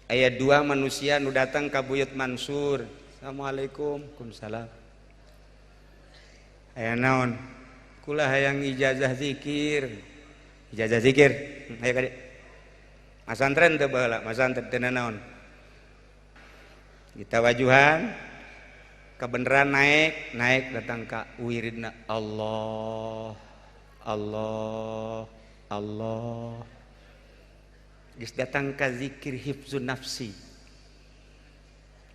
Aya dua manusia nu datang ka Buyut Mansur. Assalamualaikum. Waalaikumsalam. Aya naon? Kula hayang ijazah zikir. Ijazah zikir. Ayo ka dieu. Masantren teu baheula, masantren teu naon. Kita wajuhan kebenaran naik, naik datang ka wiridna Allah, Allah, Allah. Geus datang ka zikir hifzun nafsi.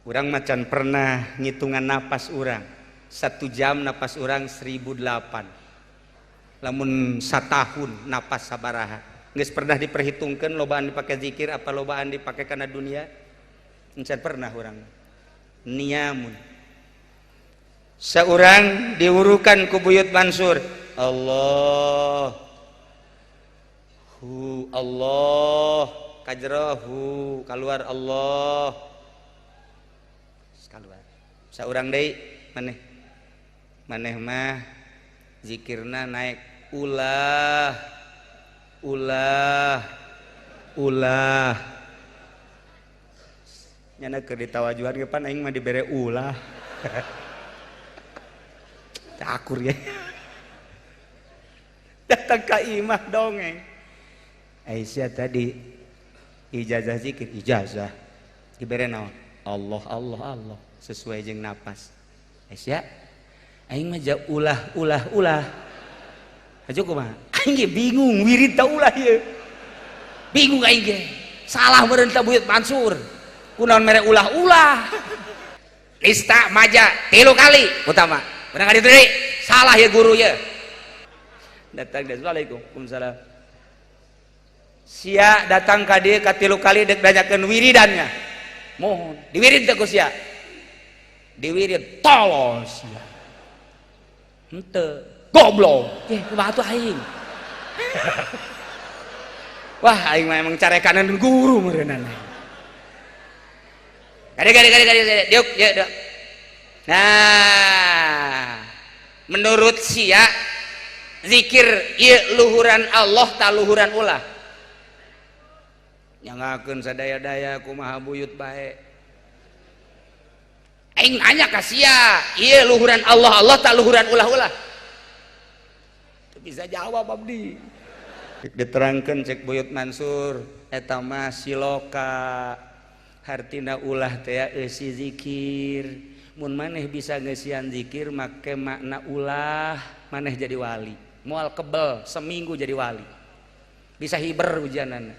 Urang macan pernah ngitungan napas urang. 1 jam napas urang 1008. Lamun satahun napas sabaraha. Geus pernah diperhitungkeun lobaan dipake zikir apa lobaan dipake kana dunia? Encan pernah urang. Niamun. Seorang diurukan ku Buyut Mansur. Allah hu Allah kajrohu keluar Allah keluar. Seorang deui maneh maneh mah zikirna naik ulah ulah ulah. Nyana keur ditawajuhan ge pan aing mah dibere ulah. Akur ya. Datang ka imah dongeng. Aisyah tadi ijazah zikir, ijazah dibere naon? Allah Allah Allah sesuai jeung napas. Aisyah aing mah ulah ulah ulah. Hajo kumaha? Aing ge bingung wirid ta ulah ieu. Bingung aing ge. Salah meureun ta Buyut Mansur. Kunaon mere ulah-ulah. Nista maja 3 kali utama. Bener ka ditu deui? Salah ya guru ya. Datang assalamualaikum. Waalaikumsalam. Sia datang ka dieu ka 3 kali dek nanyakeun wiridannya. Mohon diwirid teh ku sia. Diwirid tolol sia. Henteu goblok. Eh kumaha tuh aing? Wah aing mah emang carekanan guru meureunana. Gade gade gade gade gade diuk diuk diuk. Nah, menurut sia zikir ieu luhuran Allah ta luhuran ulah. Nyangakeun sadaya-daya kumaha buyut bae. Aing nanya ka sia, ieu luhuran Allah Allah ta luhuran ulah-ulah. Teu bisa jawab abdi. Diterangkeun cek Buyut Mansur eta mah siloka. Hartina ulah teh eusi zikir. Mun maneh bisa ngeusian zikir make makna ulah, maneh jadi wali. Moal kebel seminggu jadi wali. Bisa hiber ujianana.